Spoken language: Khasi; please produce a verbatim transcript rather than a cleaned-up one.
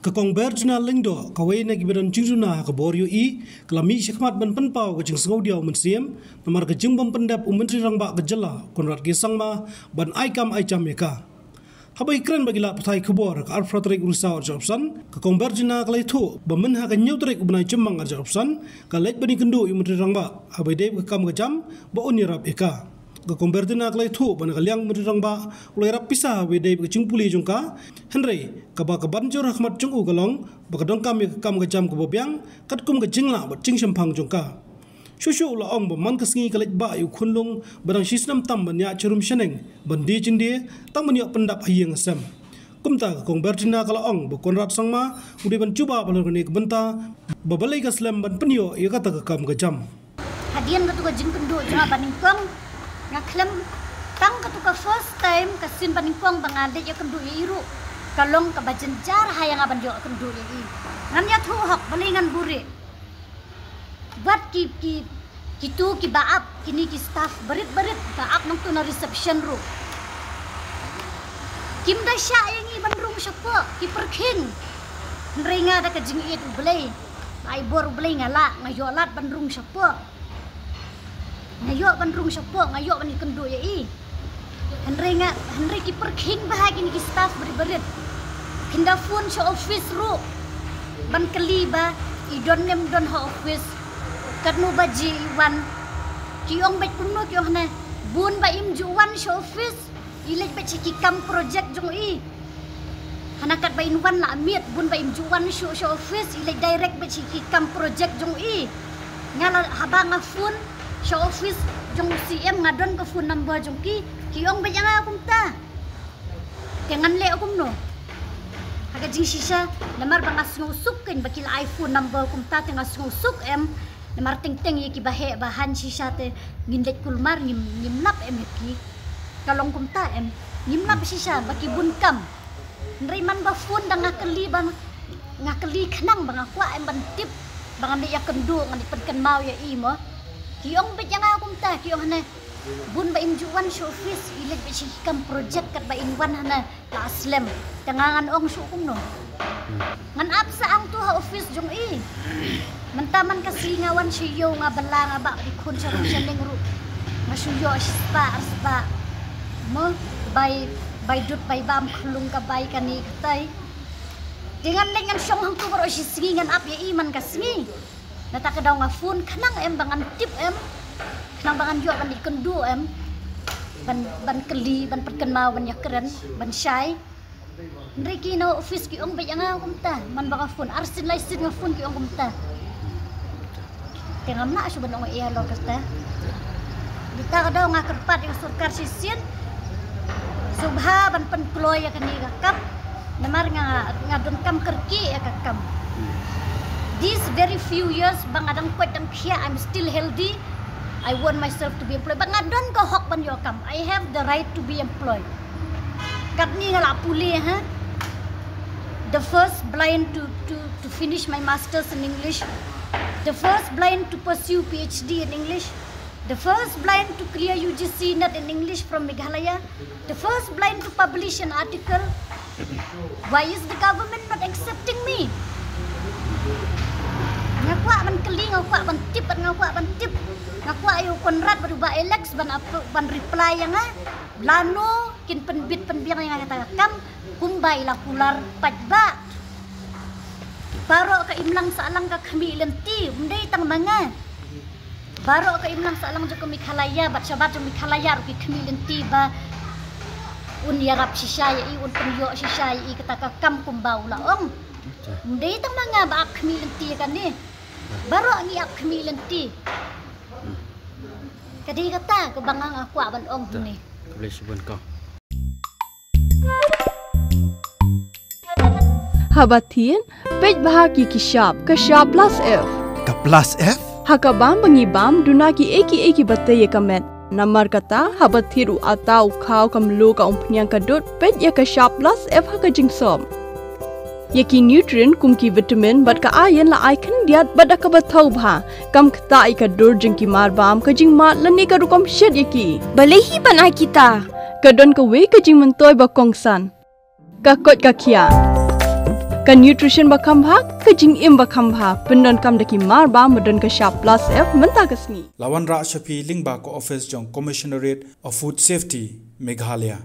Ka Kong Bertina Lyngdoh, kawei na kiba don jingduna ha ka bor ïohi, ka la mih shakhmat ban pynpaw ka jingsngewdiaw mynsiem namar ka jingbym pyndep u Myntri Rangbah ka jylla, Conrad K Sangma, ban ai kam ai jam ïa ka. Haba kren bad ki lad pathai khubor ha ka arphew tarik u Risaw arhajar arphew san, ka Kong Bertina ka la ïathuh ba mynha ka hynñiew tarik u bnai Jymmang arhajar arphew san, ka leit ban ïakynduh ïa u Myntri Rangbah haba ïadei bad ka kam ka jam ba un ïarap ïa ka. Ka Kong Bertina ka la ïathuh ba na ka liang u Myntri Rangbah u la ïarap pisa haba ïadei bad ka jingpule jong ka, hynrei kaba ka ban jur ha khmat jong u ka long ba ka donkam ïa ka kam ka jam kaba biang katkum ka jinglah bad jingshemphang jong ka. Shuh shuh u la ong ba man ka sngi ka leit bah ïa u khunlung ba dang shisnem tam ban ïaid sharum shaneng ban die jingdie, tang ban ïoh pyndap ha ïing ha sem. Kumta ka Kong Bertina ka la ong ba Conrad Sangma u dei ban jubab halor kane ka bynta, ba balei ka slem ban pynïoh ïa kata ka kam ka jam. Hadien katu ka jingkynduh jong nga banyngkong, nga khlem, tang katu ka first time ka sien banyngkong ba nga leit ïakynduh ïa i ruh, ka long kaba jynjar ha ïa nga ban ïoh kynduh ïa i. Ngan ïathuh hok balei ngan buhrieh. Bad ki, ki, kitu kiba ap, kine ki staff barit barit ba ap nangtu na reception ruh, kim da shah ïa ngi ban rung shapoh, ki pyrkhing. Hynrei nga da ka jingïeit U Blei, ai bor U Blei nga lah, nga ïoh lad ban rung shapoh. Nga ïoh ban rung shapoh, nga ïoh ban ïakynduh ïa i. Hynrei nga, hynrei ki pyrkhing bha kine ki staff barit barit. Kin da phone sha office ruh ban kylli ba i don ne ym don ha office, katno baje i wan. Ki ong beit kumno, ki ong hangne, bun ba im ju wan sha office, i leit beit sha ki kam project jong i. Hana katba in wan la miet, bun ba im ju wan shuh sha office, i leit direct beit sha ki kam project jong i. Nga la, haba nga phone sha office jong u C M, nga don ka phone number jong ki, ki ong beit ïa nga kumta. Te ngan leh kumno? Ha ka jingshisha, namar ba nga sngewsuk kein ba ki la ai phone number kumta, te nga sngewsuk em. Namar teng teng ïa kiba heh ba haiñ shisha te ngin leit kulmar, ngim, ngim lap em ïa ki. Ka long kumta em. Ngim lap shisha ba ki bun kam. Hynrei man ba phone da nga kylli ba, nga kylli khnang ba nga kwah em ban tip, ba ngan leit ïakynduh, ngan leit pynkynmaw ïa i mo. Ki ong beit ïa nga kumta, ki ong hangne, bun ba im ju wan sha office, i leit beit sha ki kam project katba in wan hangne la slem. Te nga ngan ong shuh kumno? Ngan ap sa hangtu ha office jong i. Mynta man ka sngi nga wan sha ïew, nga bylla, nga bah bad i khun sharum shaneng ruh. Nga shu ïoh shispah arspah mo, bai, bai dud bai bam khlung ka bai kane katai. Te ngan leit ngan shong hangtu baroh shi sngi, ngan ap ïa i man ka sngi. Nata ka daw nga phone khnang em ba ngan tip em, khnang ba ngan ïoh ban ïakynduh em, ban, ban kylli, ban pynkynmaw, ban ïakren, ban shai. Hynrei ki na office ki ong beit ïa nga kumta, man ba nga phone arsien laisien nga phone ki ong kumta. Te ngam lah shuh ban ong ei halor kata. Nata ka daw nga kyrpad ïa ka sorkar shisien, sngewbha ban pynkloi ïa kane ka kam. Namar nga, nga donkam kyrkieh ïa ka kam. These very few years ba nga dang koit dang khiah, I'm still healthy. I want myself to be employed. Ba nga don ka hok ban ïoh kam. I have the right to be employed. Katne nga la pule, ha? The first blind to, to, to finish my masters in English. The first blind to pursue P H D in English. The first blind to clear U G C NET in English from Meghalaya. The first blind to publish an article. Why is the government not accepting me? Nga kwah ban kylli, nga kwah ban tip, nga kwah ban tip. Nga kwah ïa u Conrad bad u Bah Alex ban ap-, ban reply ïa nga. Lano kin pynbit pynbiang ïa nga kata ka kam kumba i la kular paidbah. Baroh ka imlang sahlang ka khmih lynti, ym dei tang ma nga. Baroh ka imlang sahlang jong ka Meghalaya bad shabar jong Meghalaya ruh ki khmih lynti ba un ïarap shisha ïa i, un pynïoh shisha ïa i kata ka kam kumba u la ong. Ym dei tang ma nga ba ap khmih lynti ïa kane. Baroh ngi ap khmih lynti. Ka dei kata kaba nga, nga kwah ban ong hangne. Khublei shibun kong. Haba thied, peit bha ki ki shap, ka shap plus F. Ka plus F? Ha ka bam ba ngi bam, duna kiei kiei kiba tei ïa ka met. Namar kata, haba thied u atta u khaw, ka mluh, ka umphniang, ka dud, peit ïa ka shap plus F ha ka jingsop. Ïa ki nutrient kum ki vitamin bad ka iron la ai khyndiat bad da kaba thaw bha. Kam ktah ïa ka dur jong ki mar bam, ka jingmad lane ka rukom shet ïa ki. Balei hi ban ai kita? Ka don kawei ka jingmyntoi ba kongsan. Ka koit ka khiah. Ka nutrition ba kham bha, ka jingim ba kham bha, pyndonkam da ki mar ba, ba don ka shap plus F mynta ka sngi. La wanrah sha phi lyngba ka office jong Commissionerate of Food Safety, Meghalaya.